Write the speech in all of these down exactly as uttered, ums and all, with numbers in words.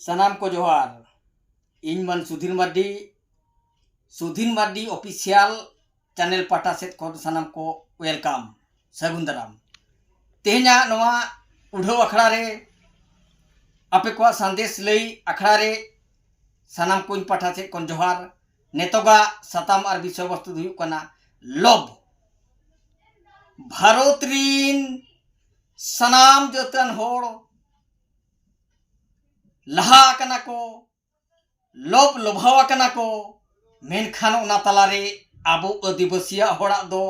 ᱥᱟᱱᱟᱢ ᱠᱚ ᱡᱚᱦᱟᱨ᱾ ᱤᱧ ᱢᱟᱱ ᱥᱩᱫᱷᱤᱨ ᱢᱟᱨᱰᱤ, ᱥᱩᱫᱷᱤᱨ ᱢᱟᱨᱰᱤ ᱚᱯᱷᱤᱥᱤᱭᱟᱞ ᱪᱮᱱᱮᱞ ᱯᱟᱦᱴᱟ ᱥᱮᱫ ᱠᱷᱚᱱ ᱥᱟᱱᱟᱢ ᱠᱚ ᱣᱮᱞᱠᱟᱢ, ᱥᱟᱹᱜᱩᱱ ᱫᱟᱨᱟᱢ᱾ ᱛᱮᱦᱮᱧᱟᱜ ᱱᱚᱣᱟ ᱩᱰᱷᱟᱹᱣ ᱟᱠᱷᱲᱟ ᱨᱮ, ᱟᱯᱮ ᱠᱚᱣᱟᱜ ᱥᱟᱸᱫᱮᱥ ᱞᱟᱹᱭ ᱟᱠᱷᱲᱟ ᱨᱮ ᱥᱟᱱᱟᱢ ᱠᱚᱧ ᱯᱟᱦᱴᱟ ᱥᱮᱫ ᱠᱷᱚᱱ ᱡᱚᱦᱟᱨ᱾ ᱱᱤᱛᱚᱜᱟᱜ ᱥᱟᱛᱟᱢ ᱟᱨ ᱵᱤᱥᱚᱭ ᱵᱚᱥᱛᱩ ᱫᱚ ᱦᱩᱭᱩᱜ ᱠᱟᱱᱟ ᱞᱚᱵᱽ᱾ ᱵᱷᱟᱨᱚᱛ ᱨᱤᱱ ᱥᱟᱱᱟᱢ ᱡᱟᱹᱛᱟᱱ ᱦᱚᱲ ᱞᱟᱦᱟ ᱟᱠᱟᱱᱟ ᱠᱚ, ᱞᱚᱵᱽ ᱞᱚᱵᱷᱟᱣ ᱟᱠᱟᱱᱟ ᱠᱚ, ᱢᱮᱱᱠᱷᱟᱱ ᱚᱱᱟ ᱛᱟᱞᱟᱨᱮ ᱟᱵᱚ ᱟᱹᱫᱤᱵᱟᱹᱥᱤᱭᱟᱜ ᱦᱚᱲᱟᱜ ᱫᱚ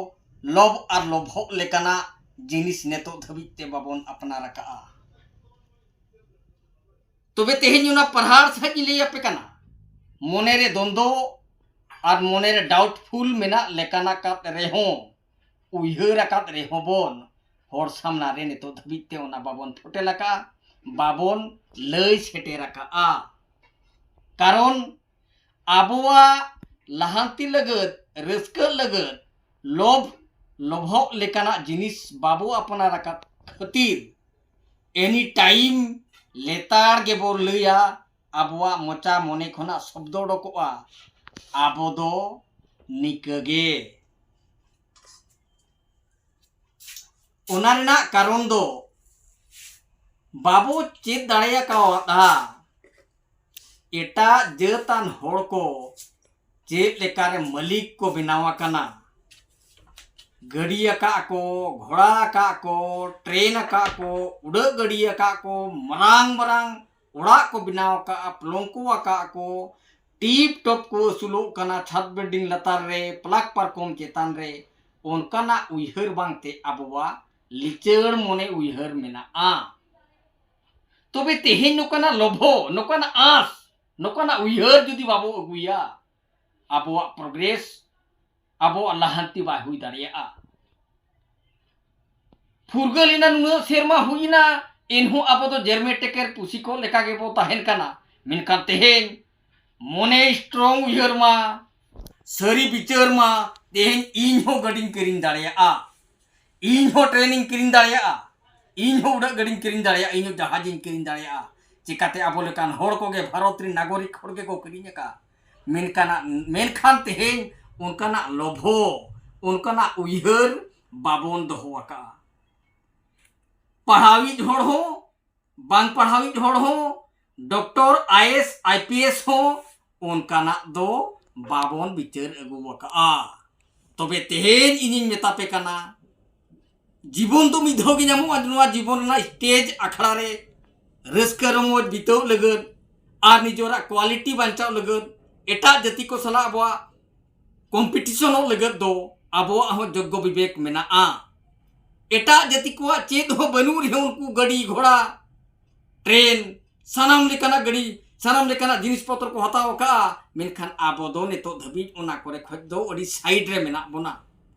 ᱞᱚᱵᱽ ᱟᱨ ᱞᱚᱵᱷᱚᱜ ᱞᱮᱠᱟᱱᱟᱜ ᱡᱤᱱᱤᱥ ᱱᱤᱛᱚᱜ ᱫᱷᱟᱹᱵᱤᱡ ᱛᱮ ᱵᱟᱵᱚᱱ ᱟᱯᱱᱟᱨ ᱟᱠᱟᱜᱼᱟ᱾ ᱛᱚᱵᱮ ᱛᱮᱦᱮᱧ ᱚᱱᱟ ᱯᱟᱨᱦᱟᱲ ᱥᱟᱺᱦᱤᱡ ᱤᱧ ᱞᱟᱹᱭ ᱟᱯᱮ ᱠᱟᱱᱟ᱾ ᱢᱚᱱᱮᱨᱮ ᱫᱚᱱᱫᱚ ᱟᱨ ᱢᱚᱱᱮᱨᱮ ᱰᱟᱣᱩᱴᱯᱷᱩᱞ ᱢᱮᱱᱟᱜ ᱞᱮᱠᱟᱱᱟᱜ ᱠᱟᱛ ᱨᱮᱦᱚᱸ, ᱩᱭᱦᱟᱹᱨ ᱟᱠᱟᱫ ᱨᱮᱦᱚᱸ ᱵᱚᱱ, ᱦᱚᱲ ᱥᱟᱢᱱᱟ ᱨᱮ ᱱᱤᱛᱚᱜ ᱫᱷᱟᱹᱵᱤᱡ ᱛᱮ ᱚᱱᱟ ᱵᱟᱵᱚᱱ ᱯᱷᱚᱴᱮᱞ ᱟᱠᱟᱫᱼᱟ, ᱵᱟᱵᱚᱱ ᱞᱟᱹᱭ ᱥᱮᱴᱮᱨ ᱟᱠᱟᱫᱼᱟ᱾ ᱠᱟᱨᱚᱱ ᱟᱵᱚᱣᱟᱜ ᱞᱟᱦᱟᱱᱛᱤ ᱞᱟᱹᱜᱤᱫ, ᱨᱟᱹᱥᱠᱟᱹ ᱞᱟᱹᱜᱤᱫ ᱞᱚᱵᱷ ᱞᱚᱵᱷᱚᱜ ᱞᱮᱠᱟᱱᱟᱜ ᱡᱤᱱᱤᱥ ᱵᱟᱵᱚ ᱟᱯᱱᱟᱨ ᱟᱠᱟᱫ ᱠᱷᱟᱹᱛᱤᱨ ᱮᱱᱤ ᱴᱟᱭᱤᱢ ᱞᱮᱛᱟᱲ ᱜᱮᱵᱚ ᱞᱟᱹᱭᱟ, ᱟᱵᱚᱣᱟᱜ ᱢᱚᱪᱟ ᱢᱚᱱᱮ ᱠᱷᱚᱱᱟᱜ ᱥᱚᱵᱫᱚ ᱚᱰᱚᱠᱚᱜᱼᱟ, ᱟᱵᱚ ᱫᱚ ᱱᱤᱠᱟᱹ ᱜᱮ᱾ ᱚᱱᱟ ᱨᱮᱱᱟᱜ ᱠᱟᱨᱚᱱ ᱫᱚ ᱵᱟᱵᱚ ᱪᱮᱫ ᱫᱟᱲᱮ ᱟᱠᱟᱣᱟᱫᱼᱟ ᱮᱴᱟᱜ ᱡᱟᱹᱛᱟᱱ ᱦᱚᱲ ᱠᱚ ᱪᱮᱫ ᱞᱮᱠᱟᱨᱮ ᱢᱟᱹᱞᱤᱠ ᱠᱚ ᱵᱮᱱᱟᱣ ᱟᱠᱟᱱᱟ᱾ ᱜᱟᱹᱰᱤ ᱟᱠᱟᱫ ᱠᱚ, ᱜᱷᱚᱲᱟ ᱟᱠᱟᱫ ᱠᱚ, ᱴᱨᱮᱱ ᱟᱠᱟᱫ ᱠᱚ, ᱩᱰᱟᱹᱜ ᱜᱟᱹᱰᱤ ᱟᱠᱟᱫ ᱠᱚ, ᱢᱟᱨᱟᱝ ᱢᱟᱨᱟᱝ ᱚᱲᱟᱜ ᱠᱚ ᱵᱮᱱᱟᱣ ᱟᱠᱟᱫᱼᱟ, ᱯᱞᱚᱝᱠᱚ ᱟᱠᱟᱫ ᱠᱚ, ᱴᱤᱯ ᱴᱚᱯ ᱠᱚ ᱟᱹᱥᱩᱞᱚᱜ ᱠᱟᱱᱟ, ᱪᱷᱟᱫᱽ ᱵᱤᱞᱰᱤᱝ ᱞᱟᱛᱟᱨ ᱨᱮ, ᱯᱞᱟᱠ ᱯᱟᱨᱠᱚᱢ ᱪᱮᱛᱟᱱ ᱨᱮ, ᱚᱱᱠᱟᱱᱟᱜ ᱩᱭᱦᱟᱹᱨ ᱵᱟᱝᱛᱮ ᱟᱵᱚᱣᱟᱜ ᱞᱤᱪᱟᱹᱲ ᱢᱚᱱᱮ ᱩᱭᱦᱟᱹᱨ ᱢᱮᱱᱟᱜᱼᱟ᱾ ᱛᱚᱵᱮ ᱛᱮᱦᱮᱧ ᱱᱚᱝᱠᱟᱱᱟᱜ ᱞᱚᱵᱷᱚ, ᱱᱚᱝᱠᱟᱱᱟᱜ ᱟᱸᱥ, ᱱᱚᱝᱠᱟᱱᱟᱜ ᱩᱭᱦᱟᱹᱨ ᱡᱩᱫᱤ ᱵᱟᱵᱚ ᱟᱹᱜᱩᱭᱟ, ᱟᱵᱚᱣᱟᱜ ᱯᱨᱚᱜᱽᱨᱮᱥ, ᱟᱵᱚᱣᱟᱜ ᱞᱟᱦᱟᱱᱛᱤ ᱵᱟᱭ ᱦᱩᱭ ᱫᱟᱲᱮᱭᱟᱜᱼᱟ᱾ ᱯᱷᱩᱨᱜᱟᱹᱞ ᱮᱱᱟ, ᱱᱩᱱᱟᱹᱜ ᱥᱮᱨᱢᱟ ᱦᱩᱭ ᱮᱱᱟ, ᱮᱱᱦᱚᱸ ᱟᱵᱚ ᱫᱚ ᱡᱮᱨᱢᱮ ᱴᱮᱠᱮᱨ ᱯᱩᱥᱤ ᱠᱚ ᱞᱮᱠᱟ ᱜᱮᱵᱚ ᱛᱟᱦᱮᱱ ᱠᱟᱱᱟ᱾ ᱢᱮᱱᱠᱷᱟᱱ ᱛᱮᱦᱮᱧ ᱢᱚᱱᱮ ᱥᱴᱨᱚᱝ ᱩᱭᱦᱟᱹᱨ ᱢᱟ, ᱥᱟᱹᱨᱤ ᱵᱤᱪᱟᱹᱨ ᱢᱟ, ᱛᱮᱦᱮᱧ ᱤᱧ ᱦᱚᱸ ᱜᱟᱹᱰᱤᱧ ᱠᱤᱨᱤᱧ ᱫᱟᱲᱮᱭᱟᱜᱼᱟ, ᱤᱧ ᱦᱚᱸ ᱴᱨᱮᱱᱤᱧ ᱠᱤᱨᱤᱧ ᱫᱟᱲᱮᱭᱟᱜᱼᱟ, ᱤᱧ ᱦᱚᱸ ᱩᱰᱟᱹᱜ ᱜᱟᱹᱰᱤᱧ ᱠᱤᱨᱤᱧ ᱫᱟᱲᱮᱭᱟᱜᱼᱟ, ᱤᱧ ᱦᱚᱸ ᱡᱟᱦᱟᱡᱤᱧ ᱠᱤᱨᱤᱧ ᱫᱟᱲᱮᱭᱟᱜᱼᱟ, ᱪᱤᱠᱟᱹᱛᱮ ᱟᱵᱚ ᱞᱮᱠᱟᱱ ᱦᱚᱲ ᱠᱚᱜᱮ ᱵᱷᱟᱨᱚᱛ ᱨᱮᱱ ᱱᱟᱜᱚᱨᱤᱠ ᱦᱚᱲ ᱜᱮᱠᱚ ᱠᱤᱨᱤᱧ ᱟᱠᱟᱫᱼᱟ᱾ ᱢᱮᱱᱠᱷᱟᱱ, ᱢᱮᱱᱠᱷᱟᱱ ᱛᱮᱦᱮᱧ ᱚᱱᱠᱟᱱᱟᱜ ᱞᱚᱵᱷᱚ, ᱚᱱᱠᱟᱱᱟᱜ ᱩᱭᱦᱟᱹᱨ ᱵᱟᱵᱚᱱ ᱫᱚᱦᱚ ᱟᱠᱟᱫᱼᱟ᱾ ᱯᱟᱲᱦᱟᱣᱤᱡ ᱦᱚᱲ ᱦᱚᱸ, ᱵᱟᱝ ᱯᱟᱲᱦᱟᱣᱤᱡ ᱦᱚᱲ ᱦᱚᱸ, doctor, I A S, I P S ᱦᱚᱸ ᱚᱱᱠᱟᱱᱟᱜ ᱫᱚ ᱵᱟᱵᱚᱱ ᱵᱤᱪᱟᱹᱨ ᱟᱹᱜᱩ ᱟᱠᱟᱫᱼᱟ᱾ ᱛᱚᱵᱮ ᱛᱮᱦᱮᱧ ᱤᱧᱤᱧ ᱢᱮᱛᱟ ᱯᱮ ᱠᱟᱱᱟ, ᱡᱤᱵᱚᱱ ᱫᱚ ᱢᱤᱫ ᱫᱷᱟᱣ ᱜᱮ ᱧᱟᱢᱚᱜᱼᱟ᱾ ᱱᱚᱣᱟ ᱡᱤᱵᱚᱱ ᱨᱮᱱᱟᱜ ᱥᱴᱮᱡᱽ ᱟᱠᱷᱲᱟ ᱨᱮ ᱨᱟᱹᱥᱠᱟᱹ ᱨᱚᱢᱚᱡᱽ ᱵᱤᱛᱟᱹᱣ ᱞᱟᱹᱜᱤᱫ ᱟᱨ ᱱᱤᱡᱮᱨᱟᱜ ᱠᱣᱟᱞᱤᱴᱤ ᱵᱟᱧᱪᱟᱣ ᱞᱟᱹᱜᱤᱫ, ᱮᱴᱟᱜ ᱡᱟᱹᱛᱤ ᱠᱚ ᱥᱟᱞᱟᱜ ᱟᱵᱚᱣᱟᱜ ᱠᱚᱢᱯᱤᱴᱤᱥᱚᱱᱚᱜ ᱞᱟᱹᱜᱤᱫ ᱫᱚ ᱟᱵᱚᱣᱟᱜ ᱦᱚᱸ ᱡᱳᱜᱽᱜᱚ ᱵᱤᱵᱮᱠ ᱢᱮᱱᱟᱜᱼᱟ᱾ ᱮᱴᱟᱜ ᱡᱟᱹᱛᱤ ᱠᱚᱣᱟᱜ ᱪᱮᱫ ᱦᱚᱸ ᱵᱟᱹᱱᱩᱜ ᱨᱮᱦᱚᱸ ᱩᱱᱠᱩ ᱜᱟᱹᱰᱤ ᱜᱷᱚᱲᱟ, ᱴᱨᱮᱱ, ᱥᱟᱱᱟᱢ ᱞᱮᱠᱟᱱᱟᱜ ᱜᱟᱹᱰᱤ, ᱥᱟᱱᱟᱢ ᱞᱮᱠᱟᱱᱟᱜ ᱡᱤᱱᱤᱥ ᱯᱚᱛᱨᱚ ᱠᱚ ᱦᱟᱛᱟᱣ ᱟᱠᱟᱫᱼᱟ, ᱢᱮᱱᱠᱷᱟᱱ ᱟᱵᱚ ᱫᱚ ᱱᱤᱛᱚᱜ ᱫᱷᱟᱹᱵᱤᱡ ᱚᱱᱟ ᱠᱚᱨᱮ ᱠᱷᱚᱡ ᱫᱚ ᱟᱹᱰᱤ ᱥᱟᱭᱤᱰ ᱨᱮ ᱢᱮᱱᱟᱜ ᱵᱚᱱᱟ᱾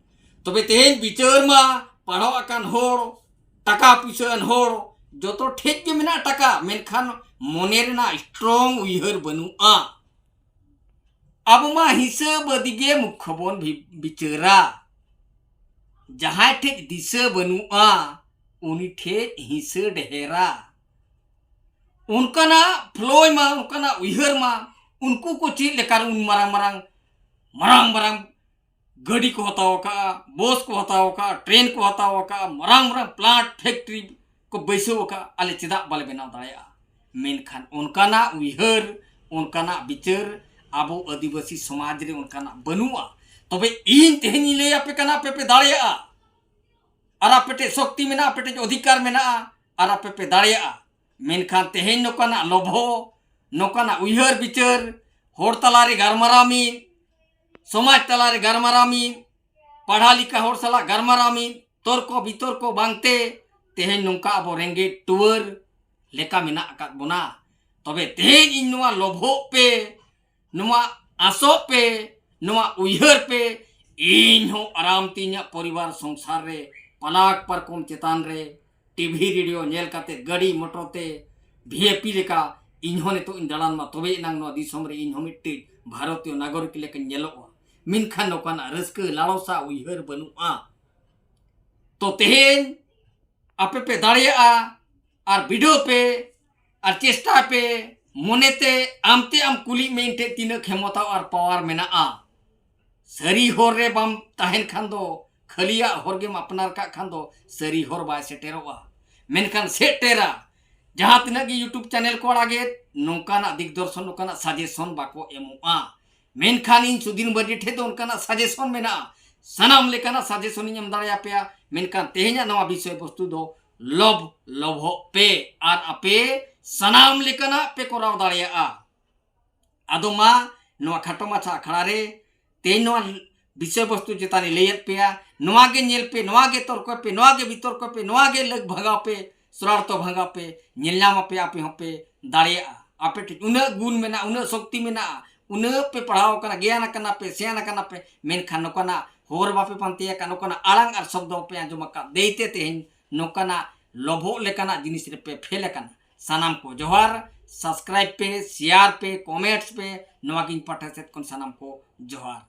ᱛᱚᱵᱮ ᱛᱮᱦᱮᱧ ᱵᱤᱪᱟᱹᱨ ᱢᱟ ᱯᱟᱲᱦᱟᱣ ᱟᱠᱟᱱ ᱦᱚᱲ, ᱴᱟᱠᱟ ᱯᱩᱭᱥᱟᱹ ᱟᱱ ᱦᱚᱲ, ᱡᱚᱛᱚ ᱴᱷᱮᱡ ᱜᱮ ᱢᱮᱱᱟᱜ ᱴᱟᱠᱟ, ᱢᱮᱱᱠᱷᱟᱱ ᱢᱚᱱᱮ ᱨᱮᱱᱟᱜ ᱥᱴᱨᱚᱝ ᱩᱭᱦᱟᱹᱨ ᱵᱟᱹᱱᱩᱜᱼᱟ᱾ ᱟᱵᱚ ᱢᱟ ᱦᱤᱥᱟᱹᱵ ᱟᱹᱫᱤ ᱜᱮ ᱢᱩᱠᱠᱷᱚ ᱵᱚᱱ ᱵᱤ-, ᱵᱤᱪᱟᱹᱨᱟ᱾ ᱡᱟᱦᱟᱸᱭ ᱴᱷᱮᱡ ᱫᱤᱥᱟᱹ ᱵᱟᱹᱱᱩᱜᱼᱟ, ᱩᱱᱤ ᱴᱷᱮᱡ ᱦᱤᱥᱟᱹ ᱰᱷᱮᱨᱟ᱾ ᱚᱱᱠᱟᱱᱟᱜ ᱯᱷᱞᱳᱭ ᱢᱟ, ᱚᱱᱠᱟᱱᱟᱜ ᱩᱭᱦᱟᱹᱨ ᱢᱟ, ᱩᱱᱠᱩ ᱠᱚ ᱪᱮᱫ ᱞᱮᱠᱟ ᱩᱱ ᱢᱟᱨᱟᱝ ᱢᱟᱨᱟᱝ, ᱢᱟᱨᱟᱝ ᱢᱟᱨᱟᱝ ᱜᱟᱹᱰᱤ ᱠᱚ ᱦᱟᱛᱟᱣ ᱟᱠᱟᱫᱼᱟ, ᱵᱚᱥ ᱠᱚ ᱦᱟᱛᱟᱣ ᱟᱠᱟᱫᱼᱟ, ᱴᱨᱮᱱ ᱠᱚ ᱦᱟᱛᱟᱣ ᱟᱠᱟᱫᱼᱟ, ᱢᱟᱨᱟᱝ ᱢᱟᱨᱟᱝ ᱯᱞᱟᱱᱴ, ᱯᱷᱮᱠᱴᱨᱤ ᱠᱚ ᱵᱟᱹᱭᱥᱟᱹᱣ ᱟᱠᱟᱫᱼᱟ, ᱟᱞᱮ ᱪᱮᱫᱟᱜ ᱵᱟᱞᱮ ᱵᱮᱱᱟᱣ ᱫᱟᱲᱮᱭᱟᱜᱼᱟ? ᱢᱮᱱᱠᱷᱟᱱ ᱚᱱᱠᱟᱱᱟᱜ ᱩᱭᱦᱟᱹᱨ, ᱚᱱᱠᱟᱱᱟᱜ ᱵᱤᱪᱟᱹᱨ ᱟᱵᱚ ᱟᱹᱫᱤᱵᱟᱹᱥᱤ ᱥᱚᱢᱟᱡᱽ ᱨᱮ ᱚᱱᱠᱟᱱᱟᱜ ᱵᱟᱹᱱᱩᱜᱼᱟ᱾ ᱛᱚᱵᱮ ᱤᱧ ᱛᱮᱦᱮᱧ ᱤᱧ ᱞᱟᱹᱭ ᱟᱯᱮ ᱠᱟᱱᱟ, ᱟᱯᱮ ᱯᱮ ᱫᱟᱲᱮᱭᱟᱜᱼᱟ, ᱟᱨ ᱟᱯᱮ ᱴᱷᱮᱡ ᱥᱚᱠᱛᱤ ᱢᱮᱱᱟᱜᱼᱟ, ᱟᱯᱮ ᱴᱷᱮᱡ ᱚᱫᱷᱤᱠᱟᱨ ᱢᱮᱱᱟᱜᱼᱟ, ᱟᱨ ᱟᱯᱮ ᱯᱮ ᱫᱟᱲᱮᱭᱟᱜᱼᱟ᱾ ᱢᱮᱱᱠᱷᱟᱱ ᱛᱮᱦᱮᱧ ᱱᱚᱝᱠᱟᱱᱟᱜ ᱞᱚᱵᱷᱚ, ᱱᱚᱝᱠᱟᱱᱟᱜ ᱩᱭᱦᱟᱹᱨ ᱵᱤᱪᱟᱹᱨ, ᱦᱚᱲ ᱛᱟᱞᱟᱨᱮ ᱜᱟᱞᱢᱟᱨᱟᱣ ᱢᱤᱫ, ᱥᱚᱢᱟᱡᱽ ᱛᱟᱞᱟᱨᱮ ᱜᱟᱞᱢᱟᱨᱟᱣ ᱢᱤᱫ, ᱯᱟᱲᱦᱟ ᱞᱮᱠᱷᱟ ᱦᱚᱲ ᱥᱟᱞᱟᱜ ᱜᱟᱞᱢᱟᱨᱟᱣ ᱢᱤᱫ, ᱛᱚᱨᱠᱚ ᱵᱤᱛᱚᱨᱠᱚ ᱵᱟᱝᱛᱮ ᱛᱮᱦᱮᱧ ᱱᱚᱝᱠᱟ ᱟᱵᱚ ᱨᱮᱸᱜᱮᱡ ᱴᱩᱣᱟᱹᱨ ᱞᱮᱠᱟ ᱢᱮᱱᱟᱜ ᱟᱠᱟᱫ ᱵᱚᱱᱟ᱾ ᱛᱚᱵᱮ ᱛᱮᱦᱮᱧ ᱤᱧ ᱱᱚᱣᱟ ᱞᱚᱵᱷᱚᱜ ᱯᱮ, ᱱᱚᱣᱟ ᱟᱥᱚᱜ ᱯᱮ, ᱱᱚᱣᱟ ᱩᱭᱦᱟᱹᱨ ᱯᱮ, ᱤᱧ ᱦᱚᱸ ᱟᱨᱟᱢ ᱛᱮ ᱤᱧᱟᱹᱜ ᱯᱚᱨᱤᱵᱟᱨ ᱥᱚᱝᱥᱟᱨ ᱨᱮ ᱯᱟᱞᱟᱠ ᱯᱟᱨᱠᱚᱢ ᱪᱮᱛᱟᱱ ᱨᱮ ᱴᱤᱵᱷᱤ ᱨᱮᱰᱤᱭᱳ ᱧᱮᱞ ᱠᱟᱛᱮ ᱜᱟᱹᱰᱤ ᱢᱚᱴᱚᱨ ᱛᱮ ᱵᱷᱤ ᱟᱭ ᱯᱤ ᱞᱮᱠᱟ ᱤᱧ ᱦᱚᱸ ᱱᱤᱛᱚᱜ ᱤᱧ ᱫᱟᱬᱟᱱ ᱢᱟ, ᱛᱚᱵᱮ ᱮᱱᱟᱝ ᱱᱚᱣᱟ ᱫᱤᱥᱚᱢ ᱨᱮ ᱤᱧ ᱦᱚᱸ ᱢᱤᱫᱴᱤᱡ ᱵᱷᱟᱨᱚᱛᱤᱭᱚ ᱱᱟᱜᱚᱨᱤᱠ ᱞᱮᱠᱟᱧ ᱧᱮᱞᱚᱜᱼᱟ᱾ ᱢᱮᱱᱠᱷᱟᱱ ᱱᱚᱝᱠᱟᱱᱟᱜ ᱨᱟᱹᱥᱠᱟᱹ ᱞᱟᱲᱚᱥᱟ ᱩᱭᱦᱟᱹᱨ ᱵᱟᱹᱱᱩᱜᱼᱟ᱾ ᱛᱚ ᱛᱮᱦᱮᱧ ᱟᱯᱮ ᱯᱮ ᱫᱟᱲᱮᱭᱟᱜᱼᱟ ᱟᱨ ᱵᱤᱰᱟᱹᱣ ᱯᱮ, ᱟᱨ ᱪᱮᱥᱴᱟᱭ ᱯᱮ, ᱢᱚᱱᱮᱛᱮ ᱟᱢᱛᱮ ᱟᱢ ᱠᱩᱞᱤ ᱢᱮ, ᱤᱧ ᱴᱷᱮᱱ ᱛᱤᱱᱟᱹᱜ ᱠᱷᱮᱢᱚᱛᱟ ᱟᱨ ᱯᱟᱣᱟᱨ ᱢᱮᱱᱟᱜᱼᱟ᱾ ᱥᱟᱹᱨᱤ ᱦᱚᱨ ᱨᱮ ᱵᱟᱢ ᱛᱟᱦᱮᱱ ᱠᱷᱟᱱ ᱫᱚ, ᱠᱷᱟᱹᱞᱤᱭᱟᱜ ᱦᱚᱨ ᱜᱮᱢ ᱟᱯᱱᱟᱨ ᱠᱟᱜ ᱠᱷᱟᱱ ᱫᱚ, ᱥᱟᱹᱨᱤ ᱦᱚᱨ ᱵᱟᱭ ᱥᱮᱴᱮᱨᱚᱜᱼᱟ᱾ ᱢᱮᱱᱠᱷᱟᱱ ᱥᱮᱴᱮᱨᱟ, ᱡᱟᱦᱟᱸ ᱛᱤᱱᱟᱹᱜ ᱜᱮ YouTube ᱪᱮᱱᱮᱞ ᱠᱚ ᱟᱲᱟᱜᱮᱫ, ᱱᱚᱝᱠᱟᱱᱟᱜ ᱫᱤᱜᱽ ᱫᱚᱨᱥᱚᱱ, ᱱᱚᱝᱠᱟᱱᱟᱜ ᱥᱟᱡᱮᱥᱚᱱ ᱵᱟᱠᱚ ᱮᱢᱚᱜᱼᱟ᱾ ᱢᱮᱱᱠᱷᱟᱱ ᱤᱧ ᱥᱩᱫᱤᱱ ᱢᱟᱨᱰᱤ ᱴᱷᱮᱱ ᱫᱚ ᱚᱱᱠᱟᱱᱟᱜ ᱥᱟᱡᱮᱥᱚᱱ ᱢᱮᱱᱟᱜᱼᱟ, ᱥᱟᱱᱟᱢ ᱞᱮᱠᱟᱱᱟᱜ ᱥᱟᱡᱮᱥᱚᱱ ᱤᱧ ᱮᱢ ᱫᱟᱲᱮᱭᱟᱯᱮᱭᱟ᱾ ᱢᱮᱱᱠᱷᱟᱱ ᱛᱮᱦᱮᱧᱟᱜ ᱱᱚᱣᱟ ᱵᱤᱥᱚᱭ ᱵᱚᱥᱛᱩ ᱫᱚ ᱞᱚᱵᱷ ᱞᱚᱵᱷᱚᱜ ᱯᱮ ᱟᱨ ᱟᱯᱮ ᱥᱟᱱᱟᱢ ᱞᱮᱠᱟᱱᱟᱜ ᱯᱮ ᱠᱚᱨᱟᱣ ᱫᱟᱲᱮᱭᱟᱜᱼᱟ᱾ ᱟᱫᱚ ᱢᱟ, ᱱᱚᱣᱟ ᱠᱷᱟᱴᱚ ᱢᱟᱪᱷᱟ ᱟᱠᱷᱲᱟ ᱨᱮ ᱛᱮᱦᱮᱧ ᱱᱚᱣᱟ ᱵᱤᱥᱚᱭ ᱵᱚᱥᱛᱩ ᱪᱮᱛᱟᱱ ᱤᱧ ᱞᱟᱹᱭᱟᱫ ᱯᱮᱭᱟ, ᱱᱚᱣᱟ ᱜᱮ ᱧᱮᱞ ᱯᱮ, ᱱᱚᱣᱟ ᱜᱮ ᱛᱚᱨᱠᱚᱭ ᱯᱮ, ᱱᱚᱣᱟ ᱜᱮ ᱵᱤᱛᱚᱨᱠᱚᱭ ᱯᱮ, ᱱᱚᱣᱟ ᱜᱮ ᱞᱟᱹᱜ ᱵᱷᱟᱜᱟᱣ ᱯᱮ, ᱥᱚᱨᱟᱨᱛᱚ ᱵᱷᱟᱜᱟᱣ ᱯᱮ, ᱧᱮᱞ ᱧᱟᱢ ᱟᱯᱮ, ᱟᱯᱮ ᱦᱚᱸᱯᱮ ᱫᱟᱲᱮᱭᱟᱜᱼᱟ᱾ ᱟᱯᱮ ᱴᱷᱮᱱ ᱩᱱᱟᱹᱜ ᱜᱩᱱ ᱢᱮᱱᱟᱜᱼᱟ, ᱩᱱᱟᱹᱜ ᱥᱚᱠᱛᱤ ᱢᱮᱱᱟᱜᱼᱟ, ᱩᱱᱟᱹᱜ ᱯᱮ ᱯᱟᱲᱦᱟᱣ ᱟᱠᱟᱱᱟ, ᱜᱮᱭᱟᱱ ᱟᱠᱟᱱᱟ ᱯᱮ, ᱥᱮᱭᱟᱱ ᱟᱠᱟᱱᱟ ᱯᱮ, ᱢᱮᱱᱠᱷᱟᱱ ᱱᱚᱝᱠᱟᱱᱟᱜ ᱦᱚᱨ ᱵᱟᱯᱮ ᱯᱟᱱᱛᱮ ᱟᱠᱟᱫ, ᱱᱚᱝᱠᱟᱱᱟᱜ ᱟᱲᱟᱝ ᱟᱨ ᱥᱚᱵᱫᱚ ᱵᱟᱯᱮ ᱟᱸᱡᱚᱢ ᱟᱠᱟᱫ, ᱫᱮᱭᱛᱮ ᱛᱮᱦᱮᱧ ᱱᱚᱝᱠᱟᱱᱟᱜ ᱞᱚᱵᱷᱚᱜ ᱞᱮᱠᱟᱱᱟᱜ ᱡᱤᱱᱤᱥ ᱨᱮᱯᱮ ᱯᱷᱮᱞ ᱟᱠᱟᱱᱟ᱾ ᱥᱟᱱᱟᱢ ᱠᱚ ᱡᱚᱦᱟᱨ, subscribe ᱯᱮ, share ᱯᱮ, comments ᱯᱮ, ᱱᱚᱣᱟ ᱜᱮ ᱤᱧ ᱯᱟᱦᱴᱟ ᱥᱮᱫ ᱠᱷᱚᱱ ᱥᱟᱱᱟᱢ ᱠᱚ ᱡᱚᱦᱟᱨ᱾